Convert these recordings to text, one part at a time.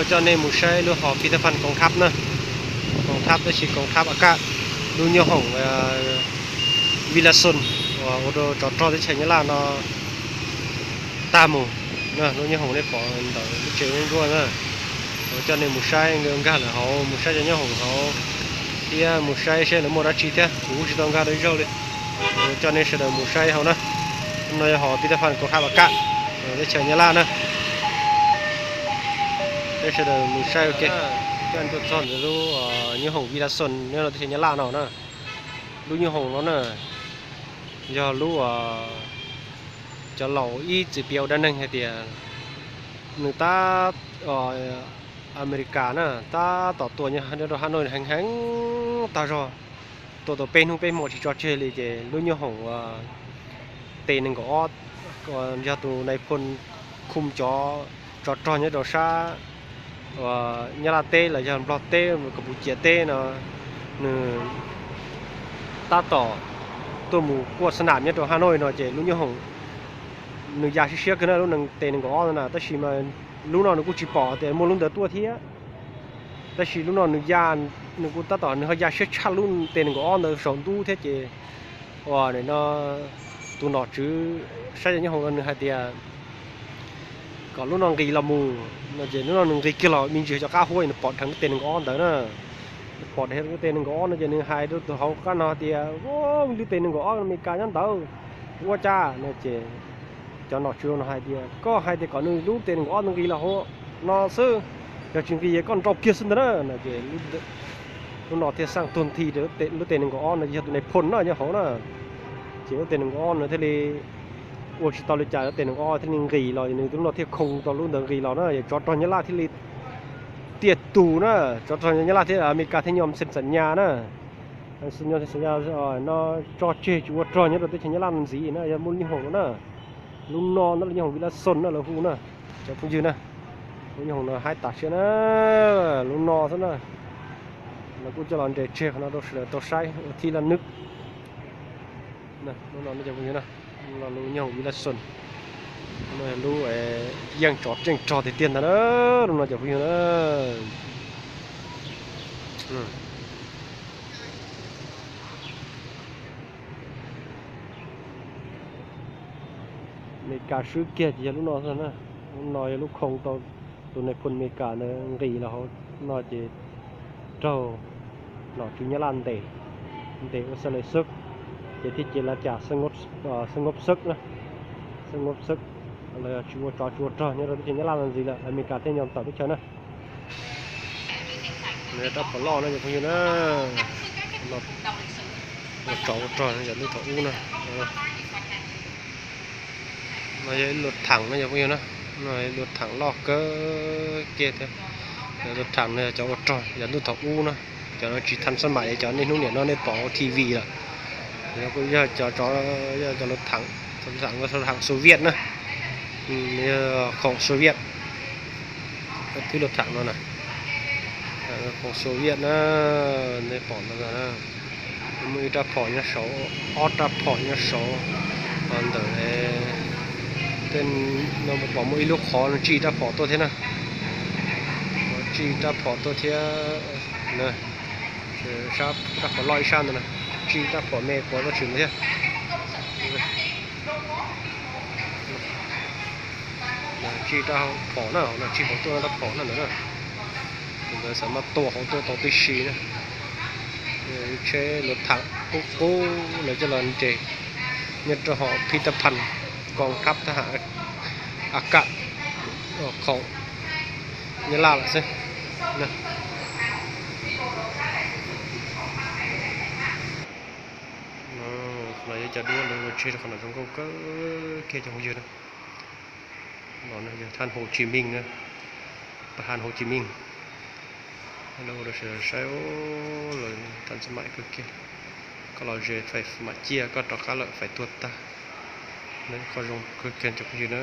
Coj nej mus saib lub hom phij thab phaj koom thab na, koom thab tab sis koom thab a kaj, lub nyoob hoom Villa Sun uas ua rau tsov rog teb chaws Nyab Laj no tag mus. Lub nyoob hoom nej pom ntawm lub tsev nruab na, coj nej mus saib nkag lawm hauv, mus saib cov nyoob hoom hauv thiab mus saib seb lawv muaj dab tsi thiab, kuv kuj tsis tau nkag rau ib zaug li. Coj nej sawv daws mus saib hauv na. No yog hom phij thab phaj koom thab a kaj teb chaws Nyab Laj na. Peb sawv daws mus saib ua ke. Coj tuaj txog ntawm lub nyoob hoom Villa Sun nyob rau teb chaws Nyab Laj no na. Lub nyoob hoom no na yog lub cov laus ib txwm piav ua dab neeg hais tias nws tab, Amelikas na, tab tom tua nyob rau Hanoi heev heev tag zog, tua tau peb hnub peb hmo tsis tso tseg li ces lub nyoob hoom uas T nees nkaum ob, yog tus nais phoo khoo cov tsov rog nyob rau sab Nyab Laj teb los yog Nplog teb, Kapucia teb no, nws tab tom tuaj mus kuaj xab nam nyob rau Hanoi no ces lub nyoob hoom nws ya siab siab kawg na lub nees T nees nkaum ob no na, tab sis mas lub no nws kuj tsis pom tias muaj lub ntawd tuaj thiab. Tab sis lub no nws ya, nws kuj tab tom nws ho ya siab tshaj lub T nees nkaum ob ntawd saum ntuj thiab ces uas no tus nom tswv saib cov nyoob hoom no nws hais tias kom lub no nqis los mus no ces lub no nws nqis kiag los me ntsis cov qab huab nws pom dheev lub T nees nkaum ob ntawd na. Nws pom dheev lub T nees nkaum ob no ces nws hais rau tus hauv qab no tias, Lub T nees nkaum ob Amelikas nyob ntawd, ua cas? No ces cov nom tswv no hais tias, Koj hais tias kom nws lub T nees nkaum ob nws nqis los hauv no xwb, yog tsis nqis koj nrau kiag xwb ntag na. No ces lub no thiaj xaj tuag nthi rau lub T nees nkaum ob no yog tus nais phoo no nyob hauv na. Ces lub T nees nkaum ob no thiaj li ua tsis tau li cas, lub T nees nkaum ob thiaj li nqis los, nws lub no thiaj khoo tau lub ntawd nqis los na, yog tsov rog Nyab Laj thiaj li tiaj tus na, tsov rog Nyab Laj thiab Amelikas thiaj nyob xees xam nyas na. Xees xam nyas no tso tseg tsis ua rog nyob rau teb chaws Nyab Laj no ntxiv na, yog muaj lub nyoob hoom no na. Lub no ntawm lub nyoob hoom Villa Sun no lawv hu na, cov phooj ywg na. Lub nyoob hoom no haib tas siab na, lub no xwb na. Lawv kuj coj los nres tseg qhov no rau sawv daws tau saib ua thib laj nwb. Lub no cov phooj ywg na, lub nyoob hoom Villa Sun no yog lub yeej tsov tseej rog tiag tiag ntag na, lub no cov phooj ywg na. Amelikas swb kiag ces yog lub no xwb na. Lub no yog lub khoo tau tus nais phoo Amelikas ntawd nqis los hauv no ces raug nom tswv Nyab Laj ntes, ntes ua xab lais xwb, ces thiaj cia li cas xab ngob xwb na, xab ngob xwb, los yog tsis ua tsov tsis ua rog nyob rau teb chaws Nyab Laj no ntxiv lawm, Amelikas thiaj nyob tom teb chaws na. Rab phom loj no cov phooj ywg na, ua tsov ua rog yog lub thaum ub na. No yog ib lub tham no cov phooj ywg na, no ib lub tham loj kawg kiag thiab. Lub tham no yog cov ua rog yav ntuj thaum ub na, cov no tsis than xab mais cov niaj hnub niam no nej pom T V lawm. Yog cov, yog cov lub tham, tham Soviet na, yog khoom Soviet. Thwb lub tham no na, khoom Soviet na, nej pom no na. Muaj ib rab phom nyob saud, ob rab phom nyob saud, ho ntawm tej no pom muaj ib lub qhov no tsij rab phom tuaj thiab na. Tsij rab phom tuaj thiab na. Sab rab phom loj ib sab ntawd na, tsij rab phom me quav tau tshwm ntawd thiab. Tsij rab phom na, tsij hauv tuaj rab phom na ntawd na. Tus ntawd xav mas tua hauv tuaj tau tib si na. Tsheb lub tham qub qub lawv coj los nres nyob rau hauv phij thab phaj koom thab thab ham a kam khoom Nyab Laj lawm xwb. Los yog cov duab lawv ua tseg rau qhov no zoo nkauj kawg kiag cov phooj ywg na. Los no yog thaj Hồ Chí Minh na, pab thaj Hồ Chí Minh. Lawv ua rau sawv daws saib, lawv than xab mais kawg kiag. Koj los ze fais mam ciaj, koj rov qab lawm fais tuag tag. Qhov zoo kawg kiag cov phooj ywg na.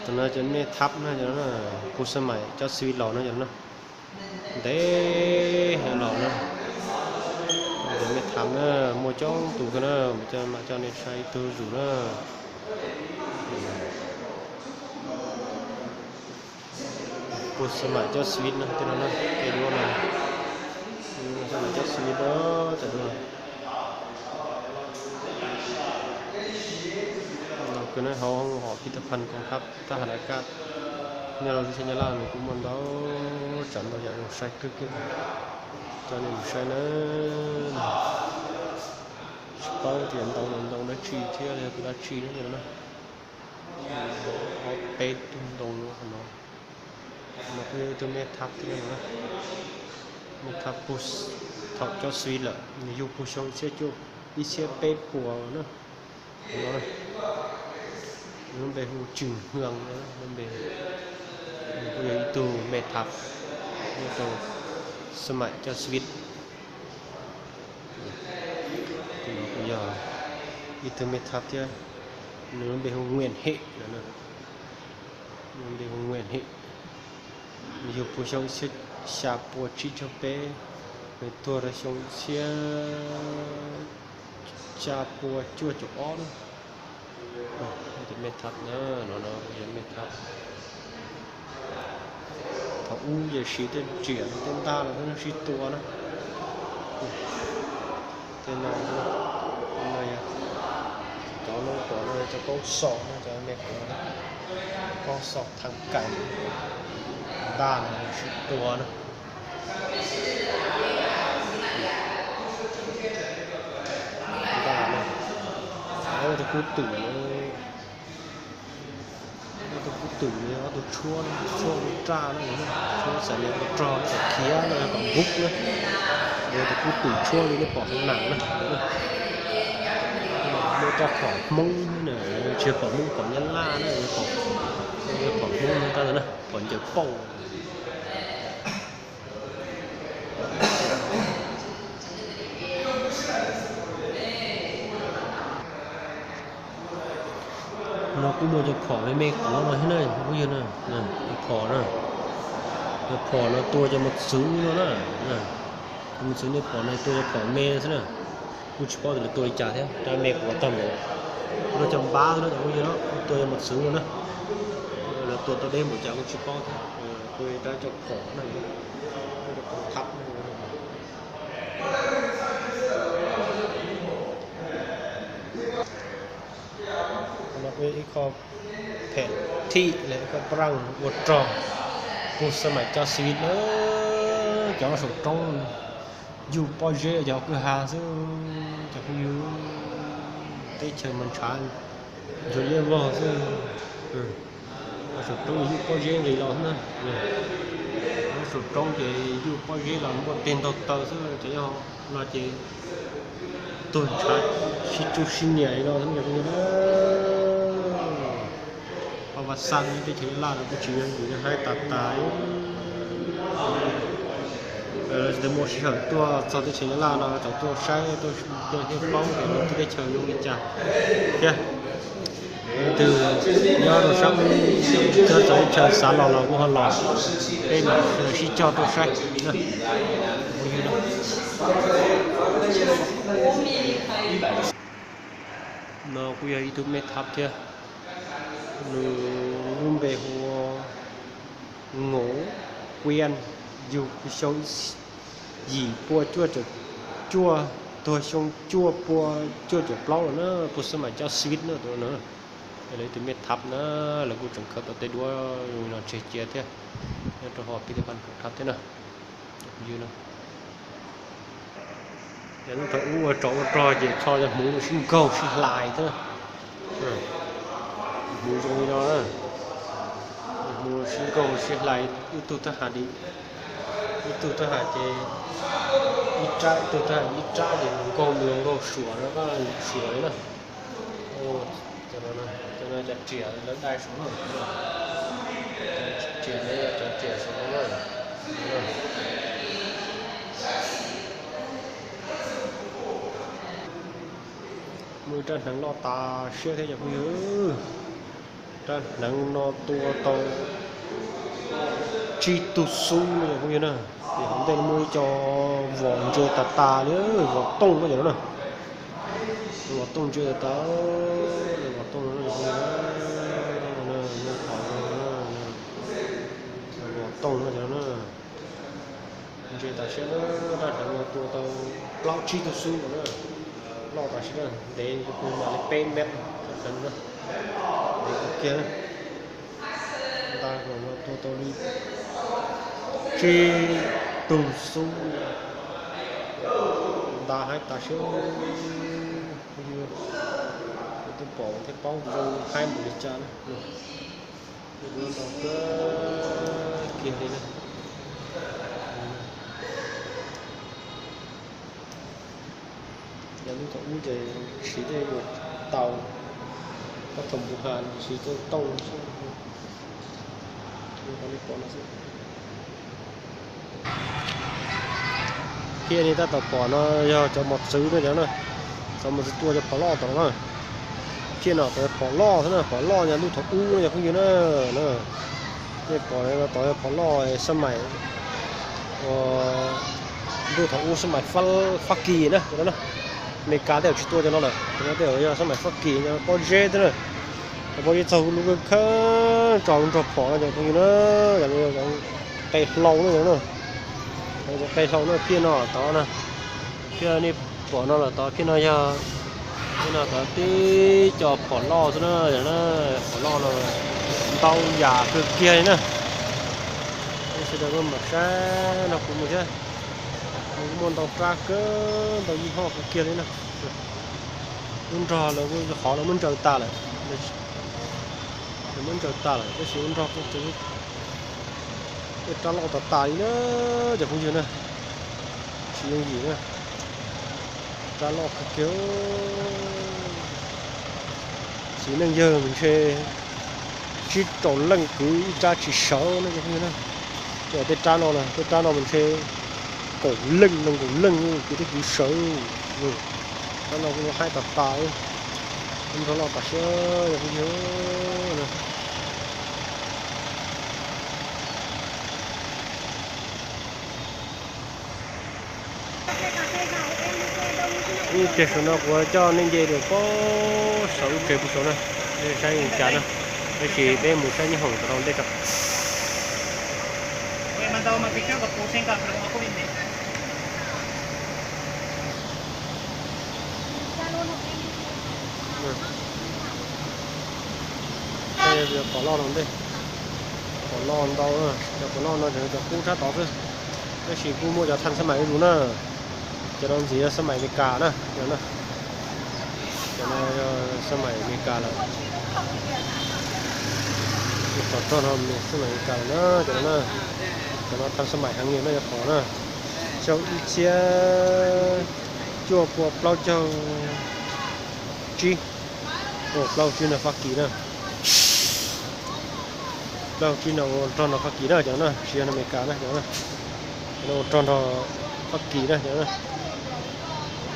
Tus no cov mej thab na, cov no pug xab mais cov xib los na, cov no ntev heev los na. Cov mej thab na, muaj coob tus kawg na, mam coj nej saib ib tug zuj zus na. Xab maim coj xwis no tej no na, tej duab no, xab maim coj xwis no, tej duab. Kws nyob hauv hom phi tag phas koom thab thab has laj kab nyob rau lub teb chaws Nyab Laj nws kuj muaj ntau tsav ntau yam zoo saib kawg kiag. Coj nej mus saib na. Tsis paub tias ntoo no ntoo dab tsi thiab yog tus dab tsi no na. Ob peb tug ntoo no. No kuj yog ib tug mej thab thiab no. Mej thab puag thaum coj xwis lawm nws yug puag xyoo ib txhiab peb puas na. Lub npe hu Tswm Hwang, lub npe, nws kuj yog ib tug mej thab nyob rau xab maim coj xwis. Tus no kuj yog ib tug mej thab thiab, nws lub npe hu Nwiam Hem, nws lub npe hu Nwiam Hem. Nws yug puag xyoo ib txhiab xya pua tsib caug peb, nws tuag rau xyoo ib txhiab xya pua cuaj caum ob na. Tus mej thab na, no no yog mej thab. Thaum ub ces siv tej riam tej ntaj los sib tua na. Tej no, no yog cov no pom no cov kaub xom no, cov me kuv no, kaub xom thaj kaim, ntaj no sib tua na. Ntaj no, tus kub twm, tus kub twm, ob tug tshuab, tshuab raj no, tshuab xav li ua rog, khiav no, kom npub na. Tus kub twm tshuab li nej pom hauv nas na. Muaj raj phom Hmoob na, tsis phom Hmoob, phom Nyab Laj na, phom Hmoob no, phom ncaws pauj. No kuj muaj cov phom me me kuv no thiab na, kuj yog na, cov phom na, cov phom no tua cov mos txwv no na, cov mos txwv nej pom no tua cov phom me xwb na. Kuj tsis paub tias lawv tua li cas thiab, rab me kuv tag npaum no, cov npab xwb na, cov kuj yog no tua cov mos txwv no na. Lawv tua tau deb npaum cas kuj tsis paub thiab, tua rab cov phom na, cov phom thab. No kuj yog ib qho phem thim los ib qho pab ua rog puag xab maim coj xwis na. Cov saum roob yug pob zeb cov kwj ha xwb, cov phooj ywg, teb chaws mas ntshav ntsug liab vog xwb. Saum roob yug pob zeb nqis los xwb na. Saum roob ces yug pob zeb los muaj teg ntaug taw xwb, cov nyob no ces tuag ntshav sib tsuj sib nias li no xwb na. Pab Vaj Xab teb chaws Nyab Laj no kuj tsis yog yus yog haib tas tas. Tsis muaj sij hawm tuaj txog teb chaws Nyab Laj no tau tuaj saib, tuaj thiaj paub tias lawv teb chaws zoo li cas thiab. Leej twg nyob rau sab ub, nyob txawv teb chaws xav los los kuj ho los, peb mam sib coj tuaj saib. No kuj yog ib tug mej thab thiab, nws lub npe hu ua Ngoov Kuia, yug xyoo yim pua cuaj caum cuaj, tuag xyoo cuaj pua cuaj caum plaub lawm na, puag xab maim coj xwis na tus no. Lawv ib tug mej thab na, lawv kuj tseem khaws tau tej duab zoo li no tseg cia thiab, nyob rau hauv pib tej pab thab thiab na. Yog ub ua tsov ua rog ces tso cov hmuv sib nkaug sib hlais thiab. Hmuv zoo li no na, hmuv sib nkaug sib hlais, ib tug thab ham, ib tug thab ham ces ib rab, ib tug thab ham ib rab ces nkaug mus nkaug suam no, suam li na. Cov no cov riam lawv dai saum no, cov riam, cov riam saum no na. Muaj ib rab hneev loj tas siab thiab cov phooj ywg. Rab hneev no tua tau tsib tug xub no cov phooj ywg na. Ces hauv ntej no muaj ib co vos ntse tas tas li, vos tooj no cov no na. Vos tooj ntse tas tas, vos tooj no, vos tooj no, vos Tooj no cov no na, ntse tam sim no, dab hlawv no tua tau plaub tsib tug xub no na, loj tam sim no ntev, kuj mam li peb mev, hlawv no ntev kawg kiag na. Nta no tua tau li tsib tug xub, nta haib tas siab. Yus twb pom thiab paub zoo haib npaum li cas na. Ntau kawg kiag li na. Yog lub thaum ub ces siv tej yus tau, koj thaum mus has siv tej tooj xwb. Thiab nej tab tom pom no yog cov mos txwv no cov na, cov mos txwv tua cov phom loj tom no na. Thiab no tod yog phom loj xwb na, phom loj yog lub thaum ub no yog phooj ywg na. Nej pom tod yog phom loj xab maim, lub thaum ub xab maim Fab Kis na, cov no na. Amelikas tej zaum tsis tua cov no lawm, cov no tej zaum yog xab maim Fab Kis pob zeb xwb na. Pob zeb txaug lub khab tso lub nrog phom no cov phooj ywg na, cov qe hlau na, cov qe hlau na. Thiab no tod na, thiab nej pom no los tod thiab no yog, thiab no tod tib co phom loj xwb na, phom loj no ntau yam kawg kiag li na. Sawv daws mam saib no kuv mus thiab, kuv muaj ntau rab kawg ntau yig hoj kawg kiag li na. Lub nrog lawv qhov lawv muab ntsaws tas lawm, lawv muab ntsaws tas lawm tab sis lub nrog tej rab loj tas tas li na, cov phooj ywg na. Tsis yooj yim na, rab loj kawg kiag. Txiv neej yawg ntshe tsib rau leej kwv ib rab tsis sawv na cov phooj ywg na. Tej rab no, tej rab no mas ntshe kaum leej nees nkaum leej kwv tej kwv sawv. Rab no kuj haib tas tas, nrog loj tas siab cov phooj ywg. Ib pliag saum no kuv coj nej nce rau pem saum lub tsev pem saum na, nej saib li cas na. Tab sis peb mus saib nyob hoom tom no ntej tso. Qhov loj no ntej, qhov loj ntau, cov qhov loj no cov qub sab tod xwb, tab sis kuj muaj cov thaj xab maim ib lus na. Cov no ntxiv yog xab maim Amelikas na, cov no, cov no yog xab maim Amelikas lawm. Cov rog no xab maim Amelikas lawm na, cov no na. Cov no thaj xab maim heev li no yog qhov na, xyoo ib txhiab cuaj pua plaub caug tsib, plaub caug tsib no Fab Kis na. Plaub caug tsib no ua rog nrog Fab Kis na cov no na, tsis yog Amelikas na cov no. Cov no ua rog nrog Fab Kis na cov no na.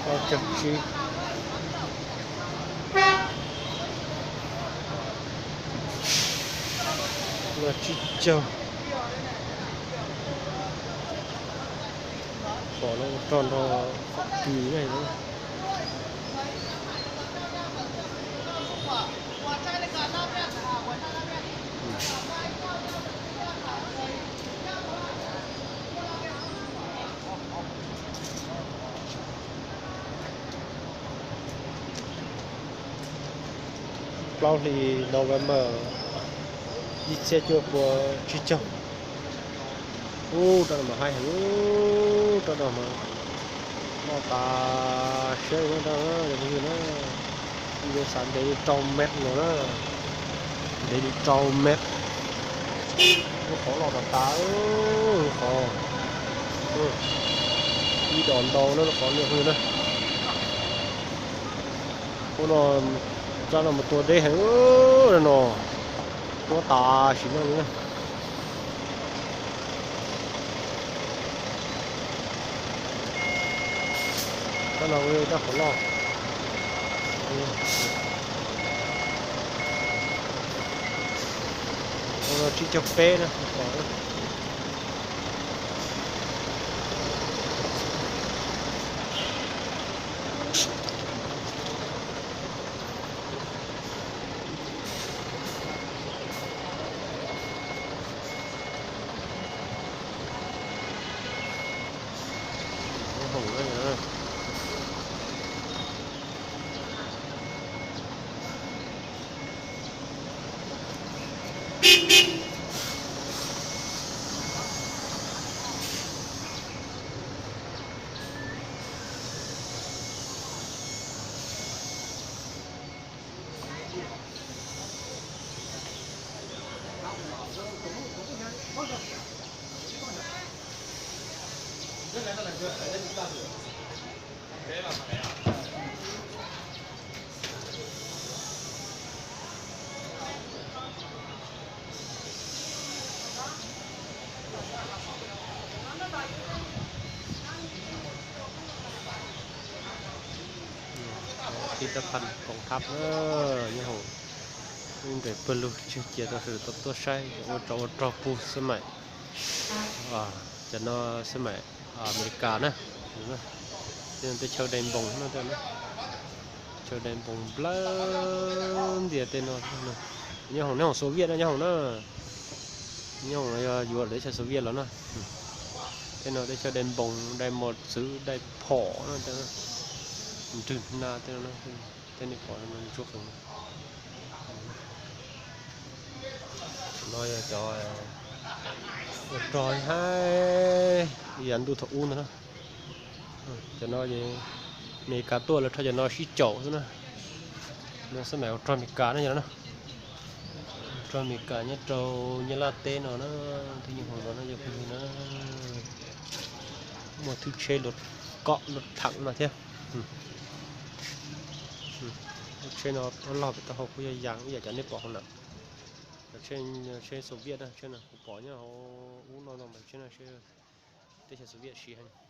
Plaub caug tsib, no tsib caug. Pom no ua rog nrog Fab Kis na. Plaub hlis November ib txhiab cuaj pua tsib caug. Ub, rab no mas haib heev, ub, rab no mas loj tas siab li na, cov phooj ywg na. Ib xav ntev li rau mev no na, ntev li rau mev. Lub qhov loj tas tas, lub qhov ib dos ntau na, lub qhov no phooj ywg na. Ub no, rab no mas tua deb heev no, tuab tas sim neej li na. Rab no rab qhov loj, tsib caug peb na. Hoom na. Khij teb phaj koom thab na, nyob hoom, nqes pawg lug tseg cia tau sawv daws tau tuaj saib ua tsov ua rog pug xab maim, cov no xab maim Amelikas na. Tej no teb chaws dai npoos no, chaw dai npoos nplawg ntias tej no. Nyob hoom, nyob hoom Xov Viaj na, nyob hoom na. Nyob hoom no yog yuav lawm teb chaws Xov Viaj los na. Tej no teb chaws dai npoos, dai mos txwv, dai phom no, nrwg na tej no, tej nej pom no ntsuab qees. No yog cov ua rog haib yav ntuj thaum ub ntag na. Cov no Amelikas tuaj lawv rho cov no sib caum xwb na. No xab maim ua rog Amelikas na, yog no na. Rog Amelikas nyob rau Nyab Laj teb no na, thwb nyob hoom no na yog phooj ywg na. Muaj thwb tsheb luaj kom luaj theem no thiab. Lub tsheb no loj pem taub hau kuj yog yas ib yam cov nej pom hauv na. Tsheb Xov Viaj na, tsheb no kuv pom nyob hauv ub no no mas tsheb no teb chaws Xov Viaj siv heev.